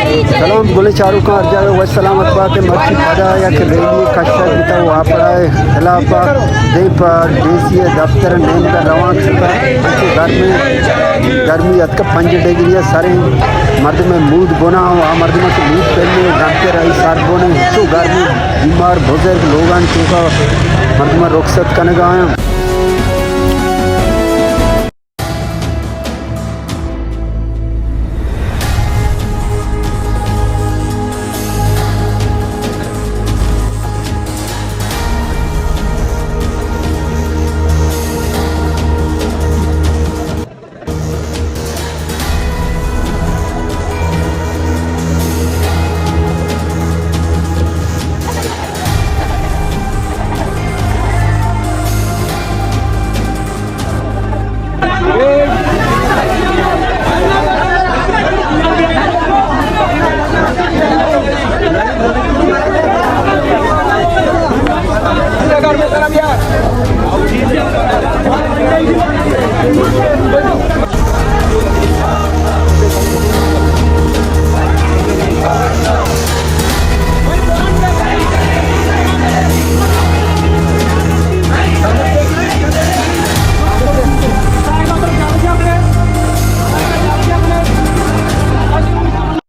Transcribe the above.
سلام گلیں چاروکاں، ہر جاگہ وش سلامت بات۔ مرچی پدا یک ریلی کشگ بیتا و آپڑا خلاف دیم پہ ڈی سی دفتر نیمگا روان شتا۔ انچو گرمی، گرمی اتکا پنج ڈگری سریں، مردم مود بنا و آ مردم کہ مود پہلے گمتے رہی سر بنے، انچو گرمی، بیمار بزرگ لوگان چوکا مردم رخصت کنگا آیاں۔